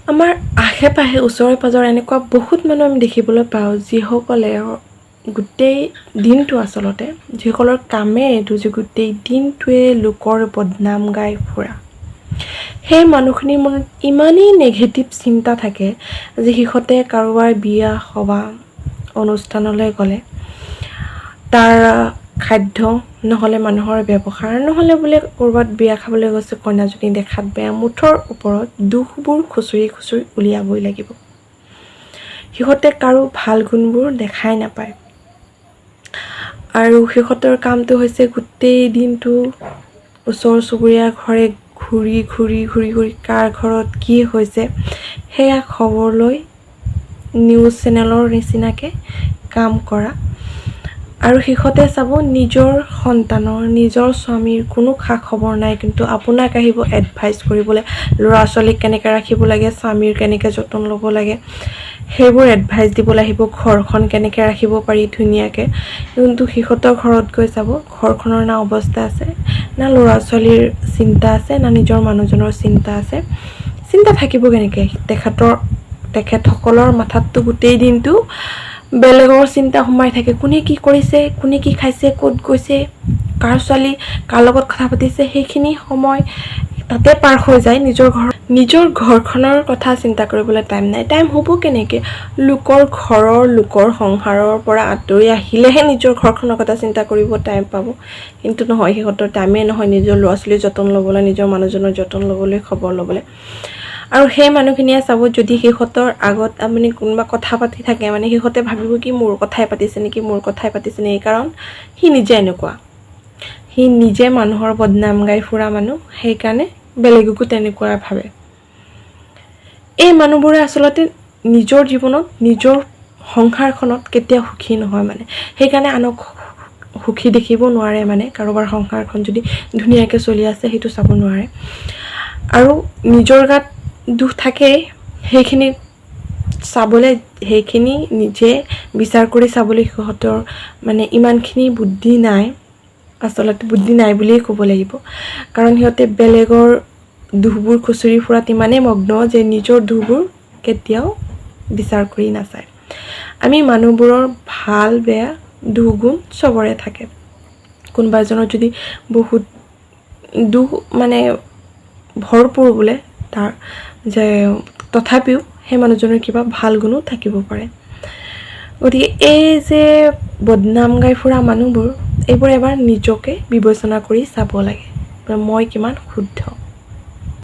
আমাৰ আশে পাশে, ওচৰে পাঁজৰে এনেকুৱা বহুত মানুহ আমি দেখিবলৈ পাওঁ, যিসকলে গোটেই দিনটো, আচলতে যিসকলৰ কামেই এইটো যে গোটেই দিনটোৱে লোকৰ বদনাম গাই ফুৰা। সেই মানুহখিনিৰ মনত ইমানেই নেগেটিভ চিন্তা থাকে যে সিহঁতে কাৰোবাৰ বিয়া সবাহ অনুষ্ঠানলৈ গ'লে তাৰ খাদ্য, নহ'লে মানুহৰ ব্যৱহাৰ, নহ'লে বোলে ক'ৰবাত বিয়া খাবলৈ গৈছে, কইনাজনী দেখাত বেয়া, মুঠৰ ওপৰত দোষবোৰ খুচৰি খুচৰি উলিয়াবই লাগিব। সিহঁতে কাৰো ভাল গুণবোৰ দেখাই নাপায়। আৰু সিহঁতৰ কামটো হৈছে গোটেই দিনটো ওচৰ চুবুৰীয়াৰ ঘৰে ঘূৰি ঘূৰি ঘূৰি ঘূৰি কাৰ ঘৰত কি হৈছে সেয়া খবৰ লৈ নিউজ চেনেলৰ নিচিনাকৈ কাম কৰা। আৰু সিহঁতে চাব, নিজৰ সন্তানৰ, নিজৰ স্বামীৰ কোনো খা খবৰ নাই, কিন্তু আপোনাক আহিব এডভাইচ কৰিবলৈ, ল'ৰা ছোৱালীক কেনেকৈ ৰাখিব লাগে, স্বামীৰ কেনেকৈ যতন ল'ব লাগে, সেইবোৰ এডভাইচ দিবলৈ আহিব, ঘৰখন কেনেকৈ ৰাখিব পাৰি ধুনীয়াকৈ। কিন্তু সিহঁতৰ ঘৰত গৈ চাব, ঘৰখনৰ না অৱস্থা আছে, না ল'ৰা ছোৱালীৰ চিন্তা আছে, না নিজৰ মানুহজনৰ চিন্তা আছে। চিন্তা থাকিব কেনেকৈ? তেখেতসকলৰ মাথাততো গোটেই দিনটো বেলেগৰ চিন্তা সোমাই থাকে। কোনে কি কৰিছে, কোনে কি খাইছে, ক'ত গৈছে, কাৰ ছোৱালী কাৰ লগত কথা পাতিছে, সেইখিনি সময় তাতে পাৰ হৈ যায়। নিজৰ ঘৰখনৰ কথা চিন্তা কৰিবলৈ টাইম নাই। টাইম হ'ব কেনেকৈ? লোকৰ ঘৰৰ, লোকৰ সংসাৰৰ পৰা আঁতৰি আহিলেহে নিজৰ ঘৰখনৰ কথা চিন্তা কৰিব টাইম পাব। কিন্তু নহয়, সিহঁতৰ টাইমেই নহয় নিজৰ ল'ৰা ছোৱালীৰ যতন ল'বলৈ, নিজৰ মানুহজনৰ যতন ল'বলৈ, খবৰ ল'বলৈ। আৰু সেই মানুহখিনিয়ে চাব, যদি সিহঁতৰ আগত আপুনি কোনোবা কথা পাতি থাকে, মানে সিহঁতে ভাবিব কি মোৰ কথাই পাতিছে নেকি, মোৰ কথাই পাতিছে নেকি। কাৰণ সি নিজে এনেকুৱা, সি নিজে মানুহৰ বদনাম গাই ফুৰা মানুহ, সেইকাৰণে বেলেগকো তেনেকুৱাই ভাবে। এই মানুহবোৰে আচলতে নিজৰ জীৱনত, নিজৰ সংসাৰখনত কেতিয়াও সুখী নহয় মানে, সেইকাৰণে আনক সুখী দেখিব নোৱাৰে। মানে কাৰোবাৰ সংসাৰখন যদি ধুনীয়াকৈ চলি আছে, সেইটো চাব নোৱাৰে। আৰু নিজৰ গাত দোষ থাকেই, সেইখিনি চাবলৈ, সেইখিনি নিজে বিচাৰ কৰি চাবলৈ সিহঁতৰ মানে ইমানখিনি বুদ্ধি নাই। আচলতে বুদ্ধি নাই বুলিয়েই ক'ব লাগিব, কাৰণ সিহঁতে বেলেগৰ দোষবোৰ খুচৰি ফুৰাত ইমানেই মগ্ন যে নিজৰ দোষবোৰ কেতিয়াও বিচাৰ কৰি নাচায়। আমি মানুহবোৰৰ ভাল বেয়া, দোষ গুণ চবৰে থাকে। কোনোবা এজনৰ যদি বহুত দোষ, মানে ভৰপূৰ বোলে তাৰ যে, তথাপিও সেই মানুহজনৰ কিবা ভাল গুণো থাকিব পাৰে। গতিকে এই যে বদনাম গাই ফুৰা মানুহবোৰ, এইবোৰ এবাৰ নিজকে বিবেচনা কৰি চাব লাগে, মই কিমান শুদ্ধ।